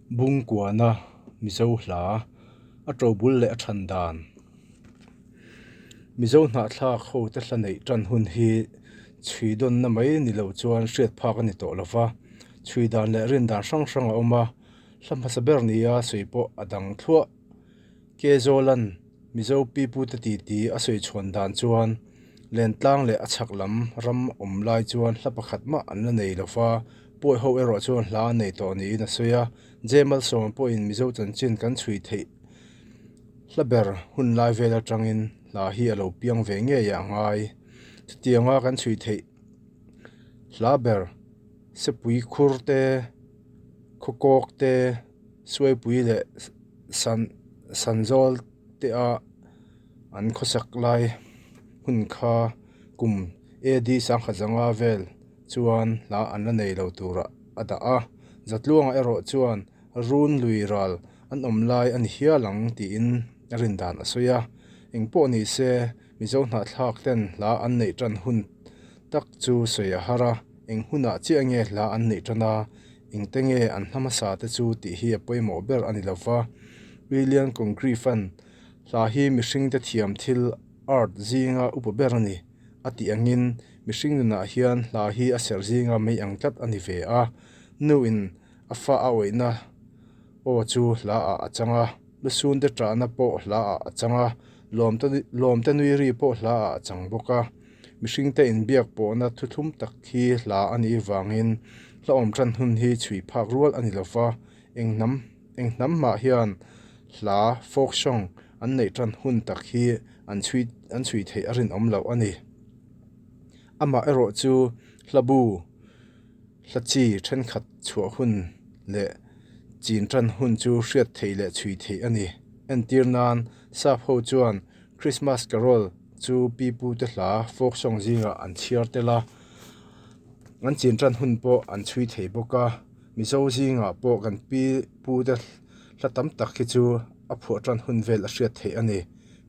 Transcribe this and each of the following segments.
Bungkuana Mizo hla, a ṭobul leh a ṭhan dan. Mizo hnahthlak hote hla neih ṭan hun hi chhui dawnna mai ni lo chuan hriat phak a ni tawh lo va, chhui dan leh rin dan hrang hrang a awm a, hla hmasa ber nia sawi pawh a dang thluah. Kezawlan Mizo pipute titi a sawi chhuan dan chuan Lentlang leh a chhak lam ram awm lai chuan hla pakhat mah an la nei lo va, pawi ho erawh chuan hla an nei tawh niin a sawi a. Jemalsawma pawhin Mizo chanchin kan chhui theih hla ber hun lai vel atangin hla hi a lo piang ve ngei a ngai. Chutianga kan chhui theih hla ber Sepui khur te, Khawkawk te, Suaipui leh San Sanzawl te a an khawsak lai hun kha kum AD sangkhat zanga vel chuan hla an la nei lo turah a dah a. Zatluangah erawh chuan run lui ral an awm lai a ni hial ang tiin a rin dan a sawi a. Engpawh ni se Mizo hnahthlak ten hla an neih tan hun tak chu sawi a har a, eng hunah chiah nge hla an neih tan a, engte nge an hla hmasa te chu tih hi a pawimawh ber a ni lo va. William Congreve-a'n hla hi mihringte thiam thil, art, zinga upa ber a ni a tih angin mihring nunah hian hla hi a serh zinga mei ang tlat a ni ve a, nuin a fa a awihna aw chu hla ah a chang a. Lusunte ṭahna pawh hla ah a chang a, lawmte nui ri pawh hla ah a chang bawk a. Mihringte inbiak pawhna thuthlum tak hi hla a nih vangin hla awm ṭan hun hi chhui phak rual a ni lo va, eng hnam eng hnam mah hian hla, folk song, an neih ṭan hun tak hi an chhui an chhui theih a rinawm loh a ni. Amah erawh chu hla bu. Hla chi thenkhat chhuah hun leh chin tan hun chu hriat theih leh chhui theih a ni. Entir nan, Sap ho chuan Christmas Carol chu pi pu te hla folk song zingah an chhiar tel a, an chin tan hun pawh an chhui thei bawk a. Mizo zingah pawh kan pi pu te hla tam tak hi chu a phuah tan hun vel a hriat theih a ni.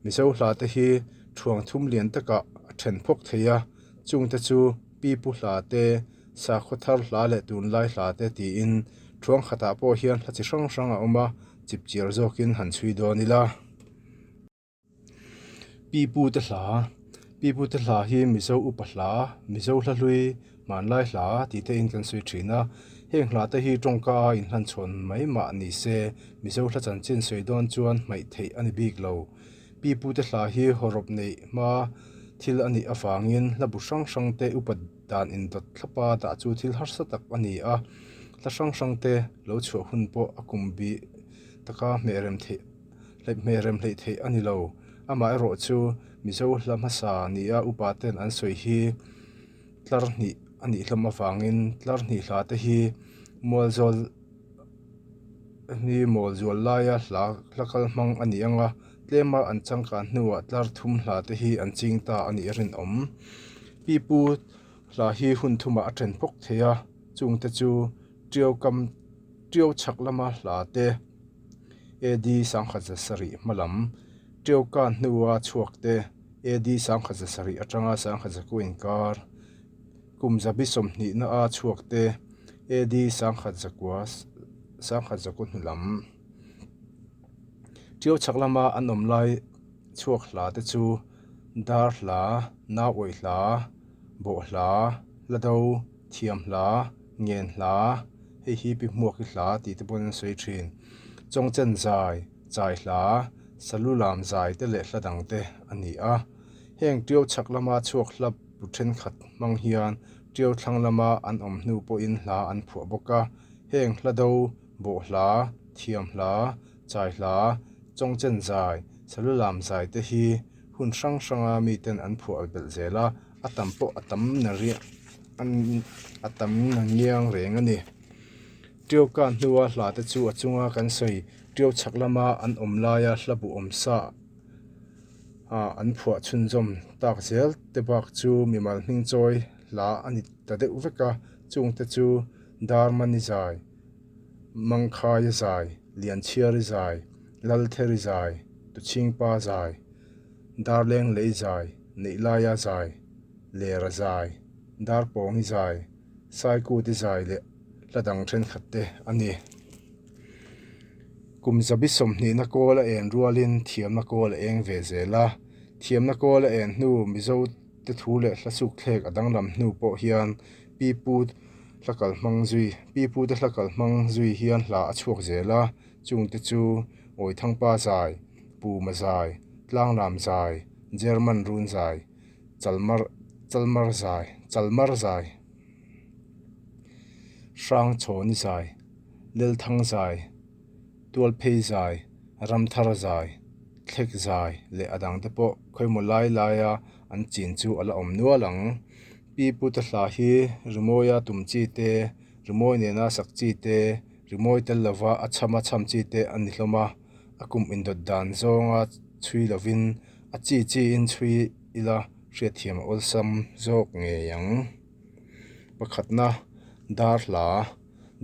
Mizo hla te hi thuang thum lian takah a then phawk thei a, chungte chu pi pu hla te, Sakhaw thar hla leh tunlai hla te tiin thuang khatah pawh hian hla chi hrang hrang a awm a, chip chiar zawkin han chhui dawn ila. Pi pu te hla, Pi pu te hla hi Mizo upa hla, Mizo hla hlui, hmanlai hla tih te in kan sawi thin a. Heng hla te hi tawngka a inhlanchhawn mai mah ni se, Mizo hla chanchin sawi dawn chuan hmaih theih a ni bik lo. Pi pu te hla hi hawrawp neih hma thil a nih avangin hla bu hrang hrang te upa Dan indawt thlapa dah chu thil harsa tak a ni a, hla hrang hrang te lo chhuah hun pawh a kum bih taka hmehrem theih hmehrem hleih theih a ni lo. Amaherawh chu Mizo hla hmasa nia upa ten an sawi hi tlar hnih a nih hlawm avangin tlar hnih hla te hi mualzawl hi mawl zual laia hla hla kal hmang a ni ang a, tlema an changkan hnuah tlar thum hla te hi an ching ta a nih rinawm. Pipu hla hi hun thumah a then phawk thei a, chungte chu Tiau kam Tiau chhak lama hla te, AD 1700 hma lam, Tiau kan hnua chhuak te, AD 1700 atanga 1900 inkar, kum zabi sawmhnihna a chhuak te, AD 1900 1900 hnu lam. Tiau chhak lama an awm lai chhuak hla te chu dar hla, nauawih hla, bawh hla, hla do, thiam hla, ngen hla, hei hi pi hmuaki hla tih te pawhin an sawi thin. Chawngchen zai, chai hla, salu lam zai te leh hla dang te a ni a. Heng tiau chhak lama chhuak hla bu thenkhat hmang hian tiau thlang lama an awm hnu pawhin hla an phuah bawk a. Heng hla do, bawh hla, thiam hla, chai hla, chawngchen zai, salu lam zai te hi hun hrang hranga miten an phuah belh zel a, a tam pawh a tam na riah a tam na ngiang reng a ni. Tiau kan hnua hla te chu a chunga kan sawi tiau chhak lama an awm laia hla bu awm sa ah an phuah chhunzawm tak zel te bak chu mimal hming chawi hla a ni ta deuh vek a, chungte chu Darmani zai, Mangkhaia zai, Lianchhiari zai, Laltheri zai, Tuchhingpa zai, Darleng lei zai, Neihlaia zai, Lera zai, Darpawngi zai, Saikuti zai leh hla dang thenkhat te a ni. Kum zabi sawmhnihna kawl a en rualin thiamna kawl a eng ve zel a. Thiamna kawl a en hnu Mizo te thu leh hla sukthlek a danglam hnu pawh hian pi pu hla kal hmang zui pi pu te hla kal hmang zui hian hla a chhuak zel a, chungte chu Awithangpa zai, Puma zai, Tlanglam zai, German run zai, Chalmar Chalmar zai Chalmar zai, Hrangchhawni zai, Lelthang zai, Tualphei zai, Ramthar zai, Thlek zai leh a dangte pawh khawimaw lai laia an chin chu a la awm nual ang. Pi Pute hla hi rimawia tum chi te, rimawi nena sak chi te, rimawi tel lova a chhama chham chi te a ni hlawm a, a kum indawt dan zawnga chhui lovin a chi chiin chhui ila hriatthiam a awlsam zawk ngei ang. Pakhatna, dar hla.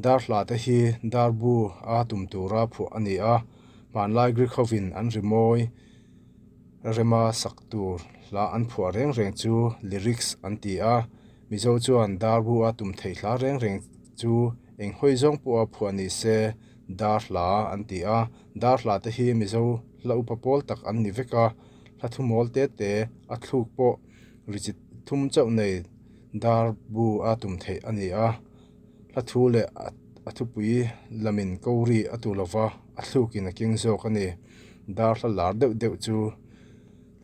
Dar hla te hi dar bu a tum tura phuah a ni a, hmanlai Greek hovin an rimawi rema sak tur hla an phuah reng reng chu lyrics an ti a, Mizo chuan dar bu a tum theih hla reng reng chu eng hawi zawng pawha phuah ni se dar hla an ti a, dar hla te hi Mizo hla upa pawl tak an ni vek a, hla thumawl te te a thluk pawh ri chi thum chauh nei dar bu a tum theih a ni a. Hla thu leh a thupui lamin ko ri a tu lova a thlukin a keng zawk a ni. Dar hla lar deuh deuh chu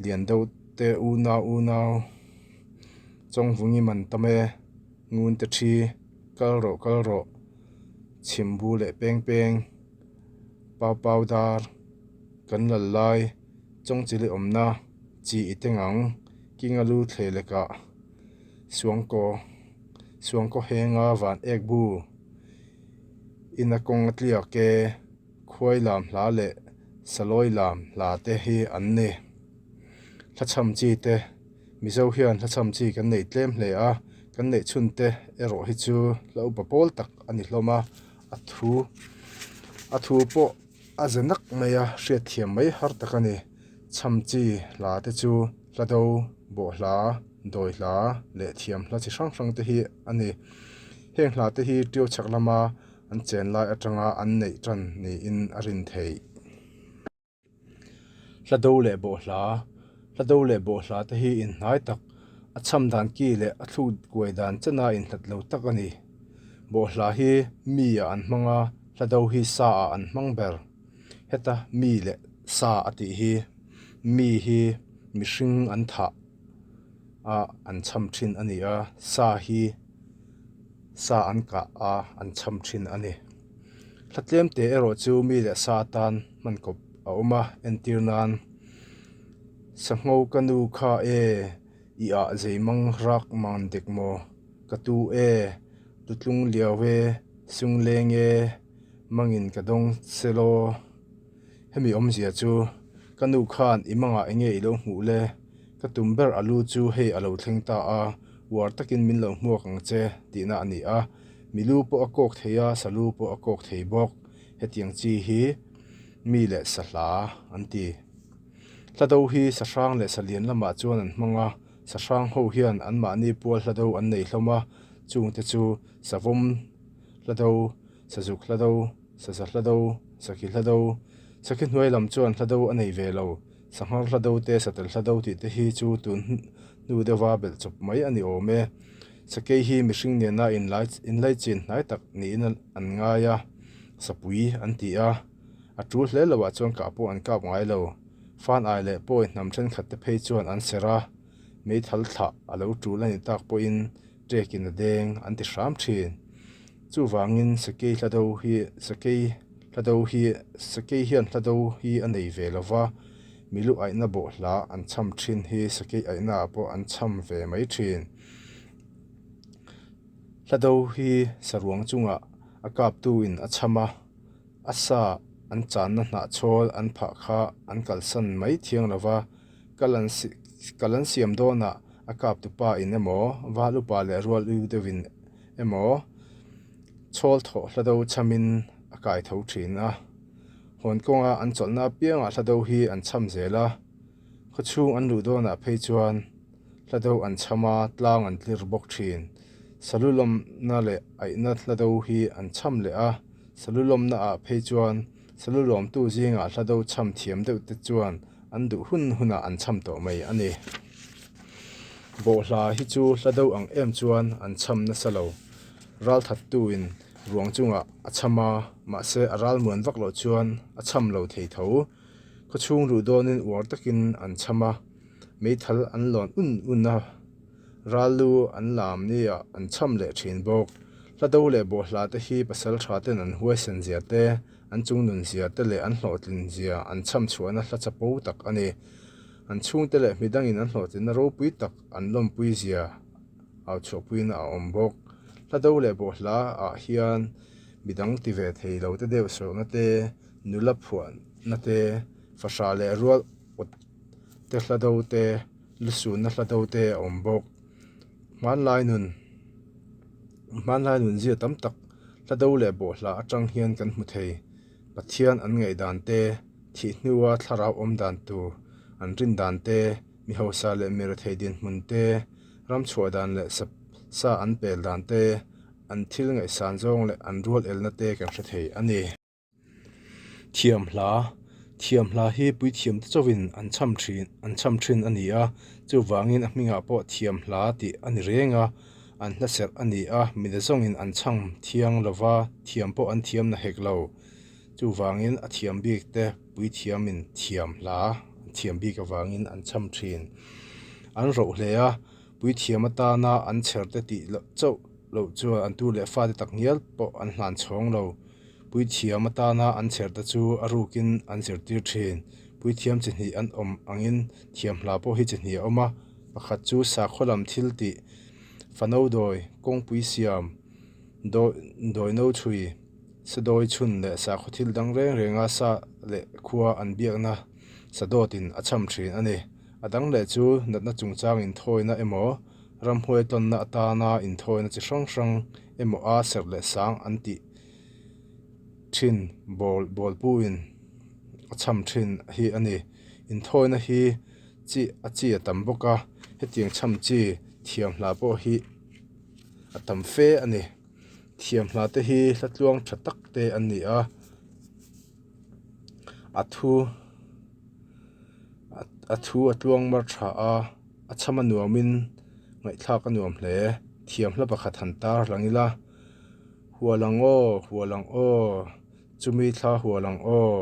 lian deuh te unau unau Chawngvungi man tam e, ngun te thi, kal rawh kal rawh, chhimbu leh peng peng, pau pau dar, kan lal lai, Chawngchili awmna, chi i teng ang, kinga lu thlei lekah Suangkaw Suangkaw henga van ek bu ina kawng a tliak e, khuai lam hla leh salawi lam hla te hi an ni. Hlachham chi te, Mizo hian hlachham chi kan nei tlem hle a, kan neih chhun te erawh hi chu hla upa pawl tak a ni hlawm a, a thu a thu pawh a ze nak mai a, hriatthiam mai har tak a ni. Chham chi hla te chu hla do, bawh hla, dawi hla leh thiam hla chi hrang hrang te hi a ni. Heng hla te hi ṭiau chhak lama an chen lai aṭanga an neih ṭan niin a rin theih. Hla do leh bawh hla, Hla do leh bawh hla te hi inhnai tak, a chham dan ki leh a thluk kuai dan chena inhlat lo tak a ni. Bawh hla hi mi ah an hmang a, hla do hi sa ah an hmang ber. Heta mi leh sa a tih hi mi hi mihring an thah a an chham thin a ni a, sa hi sa an kah a an chham thin a ni. Hla tlem te erawh chu mi leh sa atan hman kawp a awm a, entir nan Sangho ka nu kha e, i ah zei mang rak mang dek maw, ka tu e, tutlung liau e, sung leng e, Mangin ka dawng se law. Hemi awmzia chu, ka nu khan i mangah enge i lo hmuh le? Ka tum ber a lu chu hei a lo thleng ta a, uar takin min lo hmuak ang che tihna a ni a. Mi lu pawh a kawk thei a, sa lu pawh a kawk thei bawk. Hetiang chi hi mi leh sa hla an ti. Hlado hi sa hrang leh sa lian lamah chuan an hmang a, sa hrang ho hian anmahni pual hlado an nei hlawm a, chungte chu savawm hlado, Sazuk hla do, saza hla do, sakhi hla do, sakhi hnuai lam chuan hla do a nei ve lo. Sanghar hla do te, satel hla do tih te hi chu tun hnu deuha belh chawp mai a ni awm e. Sakei hi mihring nena inlaichin hnai tak niin an ngai a, sapui an ti a. A tul hle loah chuan kah pawh an kap ngai lo. Fan ai leh pawi hnam thenkhat te phei chuan an serh a, meithal thlah a lo tul a ni tak pawhin ṭekin a deng an ti hram ṭhin. Chuvangin sakei hla do hi sakei hla do hi sakei hian hla do hi a nei ve lo va, milu aihna bawh hla an chham thin hi sakei aihna ah pawh an chham ve mai thin. Hla do hi saruang chungah a kaptu in a chham a, a sa an channa hnahchhawl an phah kha an kalsan mai thiang lo va, kal an kal an siam dawnah a kaptu pa in emaw val upa leh rual u deuhin emaw chhawl thawh hla do chhamin a kai tho thin a. Hawn kawnga an chawlhna apiangah hla do hi an chham zel a, khawchhung an luh dawnah phei chuan hla do an chham a, tlang an tlir bawk thin. Salu lawmna leh aihna hla do hi an chham leh a, salu lawmna ah phei chuan. Salu lawmtu zingah hlado chham thiam deuh te chuan an duh hun hunah an chham tawh mai a ni. Bawhhla hi chu hlado ang em chuan an chham nasa lo. Ralthattuin ruang chungah a chham a, mahse a ralmuan vak loh chuan a chham lo thei tho. Khawchhung luh dawnin uar takin an chham a, meithal an lawn un un a. Ral lu an lam nia an chham leh thin bawk. Hlado leh bawhhla te hi pasal tha ten an huaisen zia te, an chungnun zia te leh an hlawhtlin zia an chham chhuahna hla chapo tak a ni. An chhungte leh midangin an hlawhtlinna ropui tak an lawmpui zia au chhuahpuina a awm bawk. Hlado leh bawhhla ah hian midang ti ve thei lo te deuh sawhna te, nula phuahna te, fahrah leh rual awt te hlado te, Lusunna hla do te a awm bawk. Hmanlai nun Hmanlai nun zia tam tak hla do leh bawhhla atang hian kan hmu thei. Pathian an ngaih dan te, thih hnua thlarau awm dan tur an rin dan te, mi hausa leh mi rethei dinhmun te, ram chhuah dan leh sa sa an pel dan te, an thil ngaihsan zawng leh an rual elna te kan hre thei a ni. Thiam hla, Thiam hla hi puithiam te chauhin an chham thin an chham thin a ni a, chuvangin a hmingah pawh thiam hla tih a ni reng a, an hla serh a ni a, mi nazawngin an chham thiang lova thiam pawh an thiam na hek lo. Chuvangin a thiam bik te puithiamin thiam hla an thiam bik avangin an chham thin. An roh hle a, puithiam atana an chher te tih loh chauh loh chuan an tu leh fate takngial pawh an hlan chhawng lo. Puithiam atana an chher te chu a rukin an zirtir thin. Puithiam chi hnih an awm angin thiam hla pawh hi chi hnih a awm a, pakhat chu sakhaw lam thil tih, fano dawi, kawngpui siam, dawi no chhui, sadawi chhun leh sakhaw thil dang reng renga sa leh khua an biakna sadawtin a chham thin a ni. A dang leh chu natna chungchang inthawina emaw, ramhuai tawnna atana inthawina chi hrang hrang emaw a serh leh sang an tih thin bawl bawlpuin a chham thin hi a ni. Inthawina hi chi a chi a tam bawk a, hetiang chham chi thiam hla pawh hi a tam fe a ni. Thiam hla te hi hla tluang tha tak te an ni a, a thu a thu a tluang mar tha a, a chham a nuamin ngaihthlak a nuam hle. Thiam hla pakhat han tar lang ila. Hual ang aw, hual ang aw, chumi thla hual ang aw,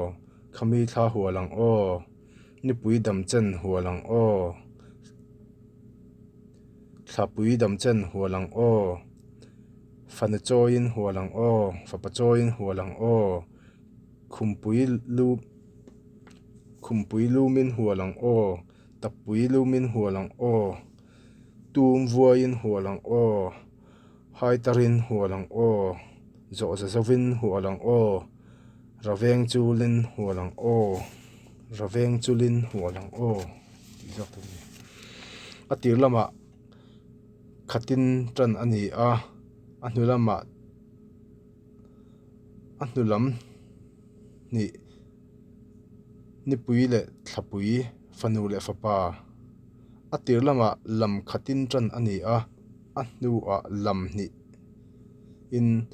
khami thla hual ang aw, nipui dam chen hual ang aw, thlapui dam chen hual ang aw, fanu chawiin hual ang aw, fapa chawiin hual ang aw, khumpui lu khumpui lumin hual ang aw, tappui lumin hual ang aw, tum vuaiin hual ang aw. Haitarin hual ang aw, zawh za zovin hual ang aw, Raveng chulin hual ang aw, Raveng chulin hual ang aw tih zawk tur a ni. A tir lamah khatin tan a ni a, a hnu lamah a hnu lam hnih nipui leh thlapui fanu leh fapa a tir lamah lam khatin tan a ni a. A hnuah lam hnih in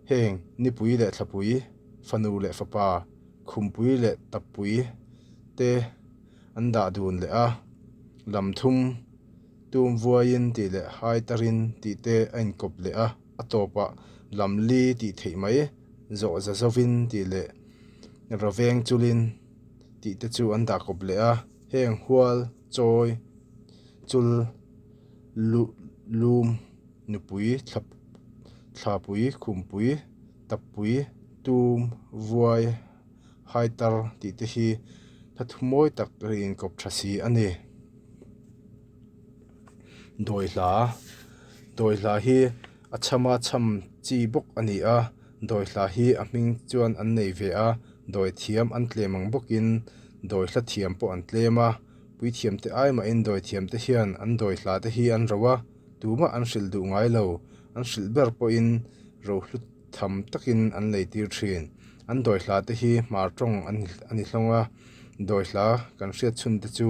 heng nipui leh thlapui, fanu leh fapa, khumpui leh tappui te an dah dun leh a, lam thum tum vuaiin tih leh hai tarin tih te a inkawp leh a, a tawpah lam li tih theih mai zawh za zovin tih leh rawveng chulin tih te chu an dah kawp leh a, heng hual, chawi, chul. Lu lum nupui thla thlapui khumpui tappui tum vuai haitar tih te hi hla thu mawi tak ri inkawp tha si a ni. Dawi hla dawi hla hi a chhama chham chi bawk a ni a dawi hla hi a hming chuan an nei ve a dawi thiam an tlem ang bawkin dawi hla thiam pawh an tlem a. Puithiamte ai mahin dawithiamte hian an dawi hlate hi an ro a, tumah an hrilh duh ngai lo. An hrilh ber pawhin rohlu tham takin an leitir thin. An dawi hlate hi hmar tawng a ni hlawng a, dawi hla kan hriat chhunte chu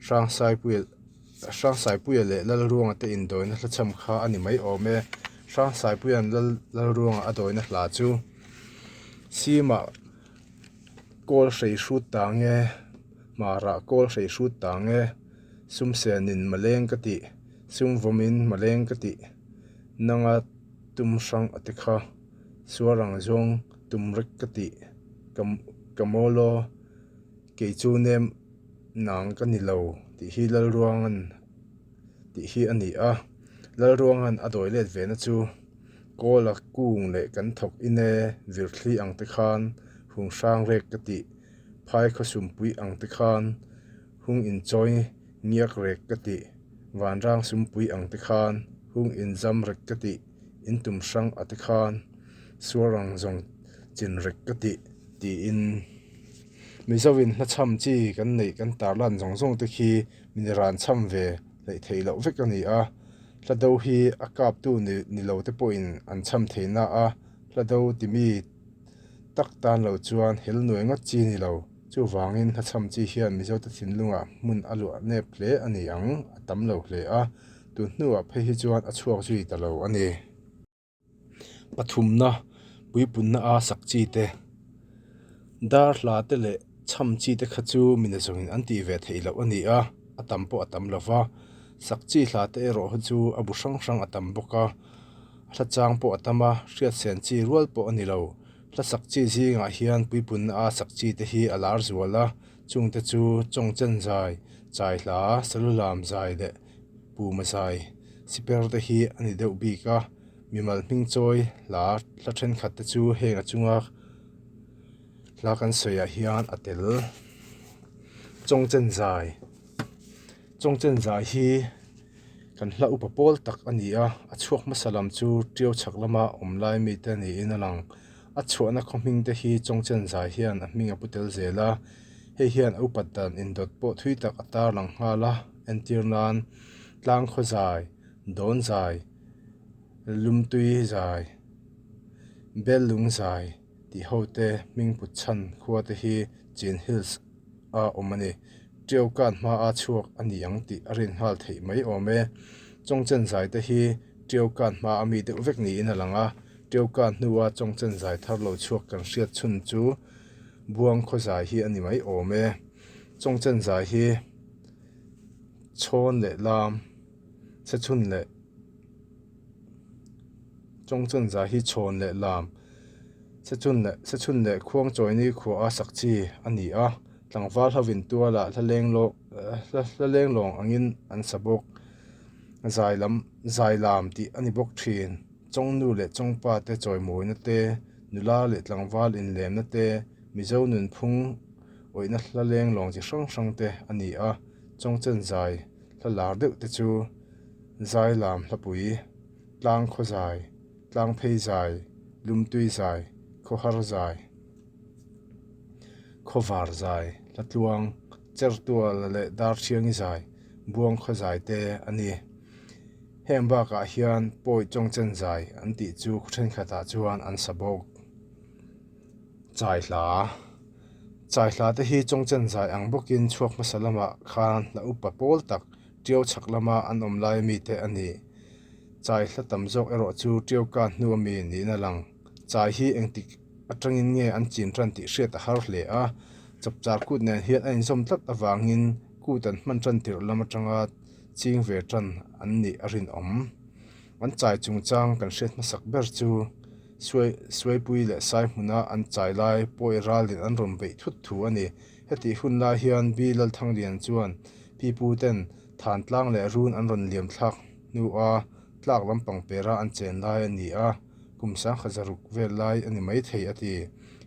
Hrangsaipuia leh Lalruanga te indawina hlachham kha a ni mai awm e. Hrangsaipuia'n Lalruanga a dawina hla chu Sima. Kawl hrei hrut tang e, hmarah kawl hrei hrut tang e, sum senin maleng ka tih, sum vawmin maleng ka tih, nanga tum hrang a ti kha, suar ang zawng tum rek ka tih, ka ka mawl aw, kei chu nem nang ka ni lo tih hi Lalruanga'n tih hi a ni a, Lalruanga'n a dawi let ve na chu Kawla kung leh kan thawk in e, virthli ang te khan hung hrang rek ka tih, phai khawsumpui ang te khan hung inchawi ngiak rek ka tih, vanrang sumpui ang te khan hung inzam rek ka tih, in tum hrang a te khan suarang zawng chin rek ka tih tiin Mizoin hlachham chi kan neih kan tarlan zawng zawng te khi min ran chham ve hleih theih loh vek a ni a, hla do hi a kaptu ni ni lo te pawhin an chham thei na a, hla do ti mi tak tan lo chuan hel nuai ngawt chi ni lo. Chuvangin hla chham chi hian Mizote thinlungah hmun a luah nep hle a ni ang, a tam lo hle a, tun hnuah phei hi chuan a chhuak zui ta lo a ni. Pathumna, puipunna a sak chi te, dar hla te leh chham chi te kha chu mina zawngin an tih ve theih loh a ni a, a tam pawh a tam lo va. Sak chi hla te erawh hi chu a bu hrang hrang a tam bawk a, a hla chang pawh a tam a, hriatsen chi rual pawh a ni lo. Hla sak chi zingah hian puipunna a sak chi te hi a lar zual a, chungte chu Chawngchen zai, Chai hla, Salulam zai leh Puma zai siper te hi a ni deuh bik a, mimal hming chawi hla hla thenkhat te chu heng a chunga hla kan sawi ah hian a tel. Chawngchen zai Chawngchen zai hi kan hla upa pawl tak a ni a, a chhuak hmasa lam chu Tiau chhak lama awm lai mite niin a lang. A chhuahna khaw hming te hi Chawngchen zai hian a hming a pu tel zel a, hei hian a upat dan indawt pawh thui tak a tarlang nghal a. Entir nan, tlang khaw zai, dawn zai, lumtui zai, bel lung zai tih ho te hming put chhan khua te hi Chin Hills a awm a ni. Tiau kan hma a chhuak a ni ang tih a rin nghal theih mai awm e. Chawngchen zai te hi Tiau kan hma a mi deuh vek niin a lang a, Tiau kan hnua Chawngchen zai thar lo chhuak kan hriat chhun chu Buang khaw zai hi a ni mai awm e. Chawngchen zai hi. Chhawn leh lam, Sechhun leh Chawngchun zai hi chhawn leh lam, Sechhun leh Sechhun leh Khuangchawini khua a sak chi a ni a, tlangval hovin tualah hla leng lawng hla leng lawng angin an sa bawk. Zai lam zai lam tih a ni bawk thin. Chawngnu leh Chawngpa te chawimawina te, nula leh tlangval inlemna te, Mizo nunphung awihna hla leng lawng chi hrang hrang te a ni a, Chawngchen zai hla lar deuh te chu Zai lam hlapui, Tlang khaw zai, Tlang phei zai, Lumtui zai, Khawhar zai, Khawvar zai, Hlatluang, Chertual leh Darthiangi zai, Buang khaw zai te a ni. Heng bakah hian Pawi Chawngchen zai an tih chu khaw thenkhatah chuan an sa bawk. Chai hla Chai hla te hi Chawngchen zai ang bawkin chhuak hmasa lamah khan hla upa pawl tak Tiau chhak lama an awm lai ami te a ni. Chai hla tam zawk erawh chu Tiau ka hnu ami niin a lang. Chai hi engtik atangin nge an chin tan tih hriat a har hle a, chapchar kut nen hian a inzawm tlat avangin kut an hman tan tirh lam atanga ching ve tan an nih a rinawm. An chai chungchang kan hriat hmasak ber chu Suaipui leh Sai hmuna an chai lai pawi ralin an rawn beih thut thu a ni. Hetih hun lai hian B Lalthanglian chuan pipu ten Thantlang leh Run an rawn liam thlak hnua tlak lampang pera an chen lai a ni a, kum sangkhat zaruk vel lai a ni maithei a ti.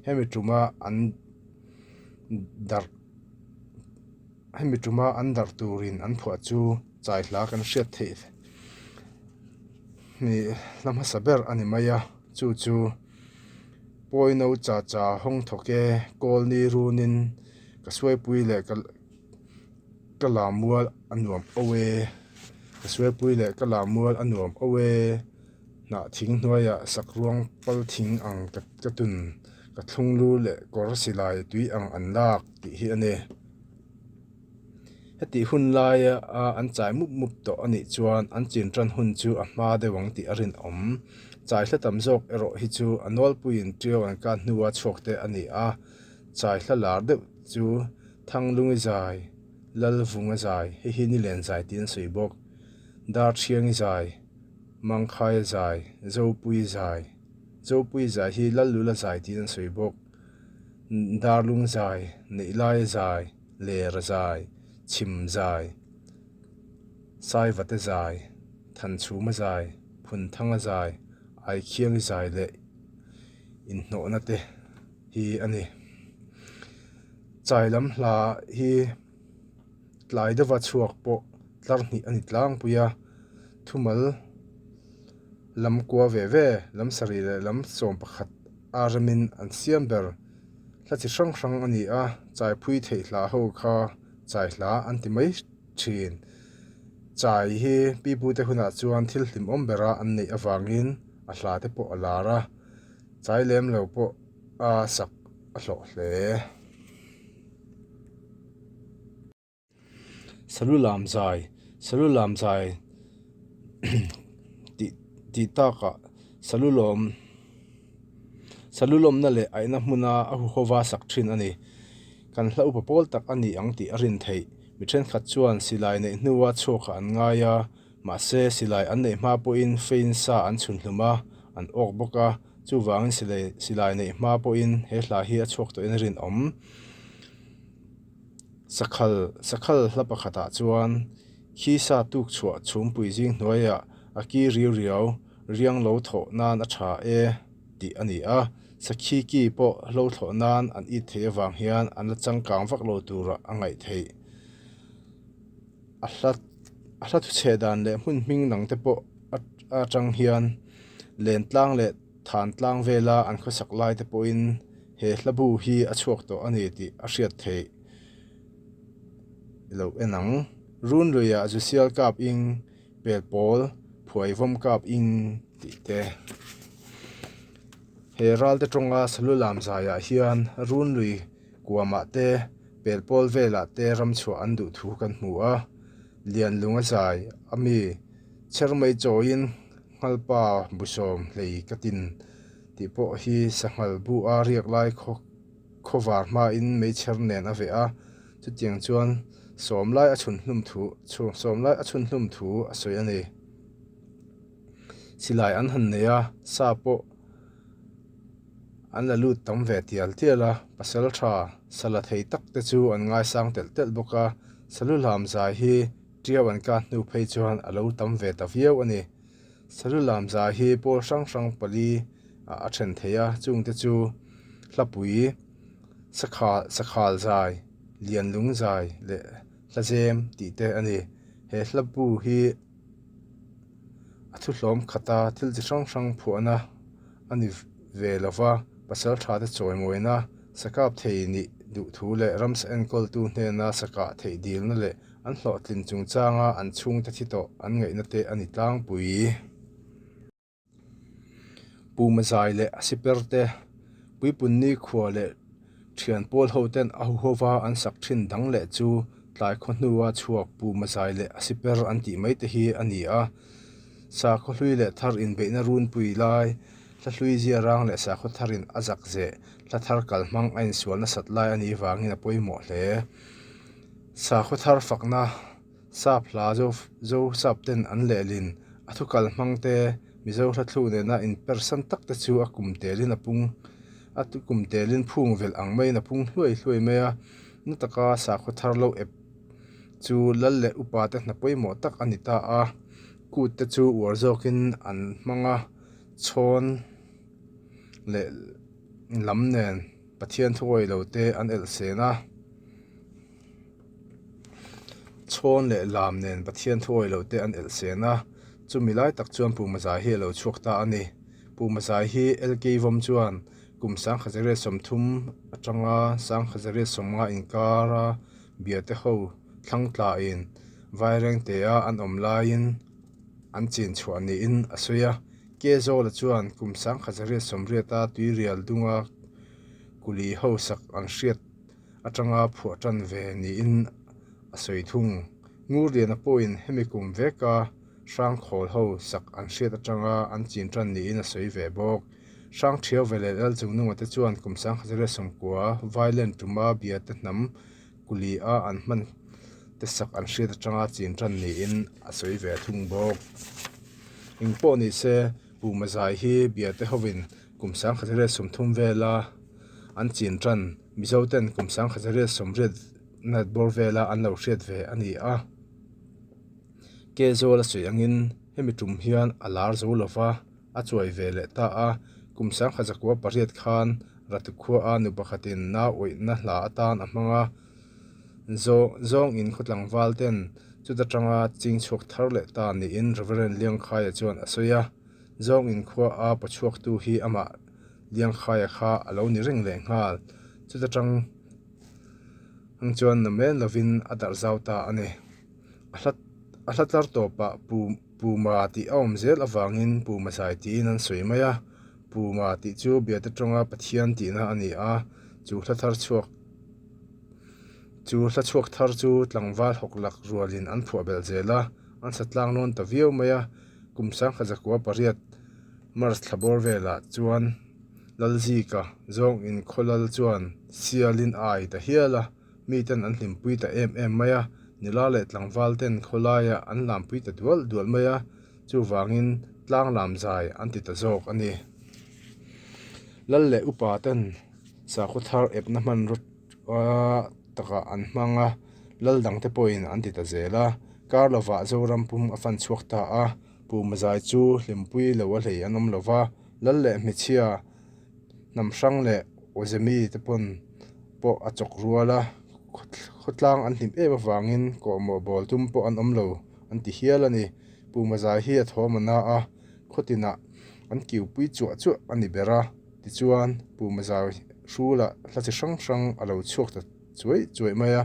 Hemi tuma an darh hemi tuma an darh turin an phuah chu chai hla kan hriat theih. Ni hla hmasa ber a ni mai a, chu chu Pawino cha cha hawng thawk e, kawl ni runin ka suaipui leh ka ka lam mual a nuam o e, ka suaipui leh ka lam mual a nuam o e, hnah thing hnuaiah sakruang pal thing ang ka ka tun ka thlung lu leh kawr silai tui ang an lak tih hi a ni. Hetih hun laia an chai mup mup tawh a nih chuan an chin tan hun chu a hma deuh ang tih a rinawm. Chai hla tam zawk erawh hi chu a nawlpuiin tiau an kah hnua chhuak te a ni a. Chai hla lar deuh chu Thanglungi zai, Lalvunga zai, hei hi Nilen zai tiin an sawi bawk. Darthiangi zai, Mangkhaia zai, Zopui zai, Zopui zai hi Lallula zai tiin an sawi bawk. Darlung zai, Neihlaia zai, Lera zai, Chhim zai, Saivate zai, Thanchhuma zai, Phunthanga zai, Aikhiangi zai leh inhnawhna te hi a ni. Chai lam hla hi tlai deuha chhuak pawh tlar hnih a ni tlangpui a, thumal lam kua ve ve, lam sarih leh lam 11 a remin an siam ber. Hla chi hrang hrang a ni a, chai phui theih hla ho kha chai hla an ti mai thin. Chai hi pipute hunah chuan thil hlimawm bera an neih avangin a hla te pawh a lar a, chai lem lo pawh a sak a hlawh hle. Salu lam zai, Salu lam zai tih tih takah salu lawm salu lawmna leh aihna hmuna a huhova sak thin a ni. Kan hla upa pawl tak a ni ang tih a rin theih. Mi thenkhat chuan silai neih hnua chhuakah an ngai a, mahse silai an neih hma pawhin fein sa an chhun hlum a, an awk bawk a, chuvangin silai silai neih hma pawhin he hla hi a chhuak tawhin a rinawm. Sakhal sakhal hla pakhatah chuan khi sa tuk chhuah chhumpui zing hnuaiah a ki riau riau riang lo thawh nan a tha e tih a ni a, sakhi ki pawh hlo thlawh nan an it theih avang hian an la changkang vak lo turah a ngaih theih. A hla a hla thuchheh dan leh hmun hming dang te pawh atang hian lentlang leh than tlang vela an khawsak lai te pawhin he hla bu hi a chhuak tawh a ni tih a hriat theih lo en ang. Runluiah Zusial kap ing pel pawl phuaivawm kap ing tih te. He ralte tawnga salu lam zaiah hian runlui kuamah te pel pawl velah te ram chhuah an duh thu kan hmu a, Lianlung a zai a mi Chermei chawiin Nghalpa busawm hlei ka tin tih pawh hi sanghal bu a riak lai khaw khawvar hmain meichher nen a veh a, chutiang chuan sawm lai a chhun hlum thu sawm lai a chhun hlum thu a sawi a ni. Silai an han nei a, sa pawh an la lut tam ve tial tial a, pasal tha sa la thei tak te chu an ngaisang telh telh bawk a, salu hlam zai hi Tiau an kah hnu phei chuan a lo tam ve ta viau a ni. Salu lam zai hi pawl hrang hrang pali ah a then thei a, chungte chu Hlapui, Sakhal, Sakhal zai, Lianlung zai leh Hlazem tih te a ni. He hlabu hi a thuhlawm khata thil chi hrang hrang phuahna a ni ve lo va, pasal tha te chawimawina, sakap thei nih duh thu leh ramsa enkawltu hnena sakah theih dilna leh An hlawhtlin chungchanga an chhungte thi tawh an ngaihna te a ni tlangpui. Pu Mazai leh a siper te, Puipunni khua leh thian pawl ho ten a huhova an sak thin dang leh chu tlai khaw hnua chhuak Pu Mazai leh a siper an tih mai te hi a ni a. Sakhaw hlui leh thar inbeihna runpui lai, hla hlui zia rang leh sakhaw tharin a zak zeh, hla thar kalhmang a insual nasat lai a nih vangin a pawimawh hle. Sakhaw thar fakna sap hla zo sap ten an lehlin a thu kal hmang te Mizo hla thlu nena inpersan tak te chu a kum telin a pung a kum telin phung velh ang maiin a pung hluai hluai mai a, na taka sakhaw thar lo ep chu lal leh upa te hna pawimawh tak a ni ta a, kut te chu uar zawkin an hmang a, chhawn leh lam nen. Pathian thuawih lo te an elh sen a, chhawn leh lam nen Pathian thuawih lo te an elh sen a, chumi lai tak chuan Pu Mazai hi a lo chhuak ta a ni. Pu Mazai hi LK Vawm chuan kum 1930 atanga 1950 inkara biate ho thlang tlain Vairengtea an awm laiin an chin chhuah niin a sawi a. Kezawla chuan kum 1980 a tuirial dunga kuli ho sak an hriat atanga phuah tan ve niin a sawi thung. Ngurliana pawhin hemi kum veka Hrangkhawl ho sak an hriat atanga an chin tan niin a sawi ve bawk. Hrangṭhiau veleh Lalchungnunga te chuan kum 1990 Vailen tuma Biate hnam kuli a an hman te sak an hriat atanga chin tan niin a sawi ve thung bawk. Eng pawh ni se, Puma zai hi Biate hovin kum 1930 vela an chin tan Mizo ten kum 1980 nat bawr vela an lo hriat ve a ni a. Kezawl a sawi angin hemi tum hian a lar zo lova. A chuai ve leh ta a, kum 1908 khan Ratu khuaa nu pakhatin nau awihna hla atan a hmang a, zawng in khawtlangval ten chuta tanga ching chhuak thar leh ta niin Reverend Liangkhaia chuan a sawi a, zawng in khuaa pawchhuaktu hi amah Liangkhaia kha a lo ni reng leh nghal, chuta tang chuan namen lovin a darh zau ta a ni. A hla tlar tawpah Pu. Puma tih a awm zel avangin Puma zai tiin an sawi mai a, Puma tih chu Biate tawnga Pathian tihna a ni a, chu hla thar chhuak chu hla chhuak thar chu tlangval hawk lak rualin an phuah belh zel a, an sa tlang nawn ta viau mai a, kum 1908 March thla bawr velah chuan Lalzika zawng inkhawlal chuan sialin a ai ta hial a. Miten an hlimpui ta em em mai a, nula leh tlangval ten khawlaiah an lampui ta dual dual mai a, chuvangin tlang lam zai an ti ta zawk a ni. Lal leh upa ten sakhaw thar epna hmanraw takah an hmang a, lal dangte pawhin an ti ta zel a, kar lovah Zoram pum a fan chhuak ta a, Puma zai chu hlimpui lo a hlei an awm lo va, lal leh hmeichhia hnam hrang leh awzemi te pawn pawh a chawk rual a, khawtlang an hlim em avangin kawhmawh bawl tum pawh an awm lo an ti hial a ni. Puma zai hi a thawm a na a, khawtinah an kiupui chuah chuah a ni ber a, tichuan Puma zai hrulah hla chi hrang hrang a lo chhuak ta chuai chuai mai a.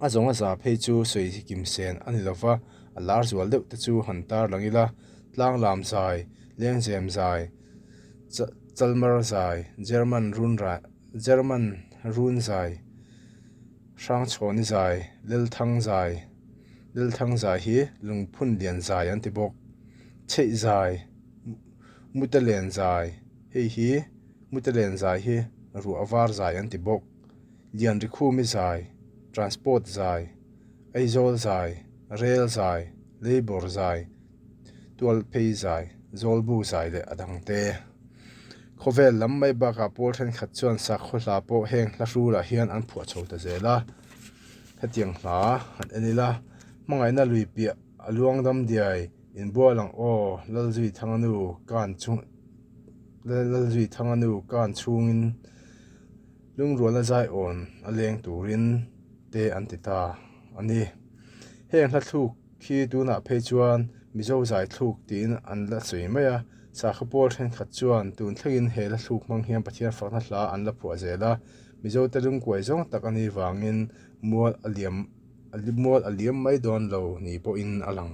A zawng a za phei chu sawi kim sen a ni lova, a lar zual deuh te chu han tar lang ila, tlanglam zai, lengzem zai, Chalmar zai, German run German run zai, Hrangchhawni zai, Lelthang zai, Lelthang zai hi lungphun lian zai an ti bawk. Chheih zai, Mutelen zai, hei hi Mutelen zai hi ruah var zai an ti bawk. Lianrikhumi zai, Transport zai, Aizawl zai, Rel zai, Labour zai, Tualphei zai, Zawlbu zai leh a dangte. Khawvel lam mai bakah pawl thenkhat chuan sakhaw hla pawh heng hla hrulah hian an phuah chho ta zel a. Hetiang hla han en ila, hmangaihna lui piah a luang dam diai inbual ang aw Lalzui Thanganu kan chung Lalzui Thanganu kan chhungin lungrualna zai awn a leng turin te an ti ta a ni. Heng hla thluk Khi tunah phei chuan Mizo zai thluk tiin an la sawi mai a, sakhaw pawl thenkhat chuan tun thlengin he la thluk hmang hian Pathian fakna hla an la phuah zel a, Mizote lungkuai zawng tak a nih vangin mual a liam mual a liam mai dawn lo ni pawhin a lang.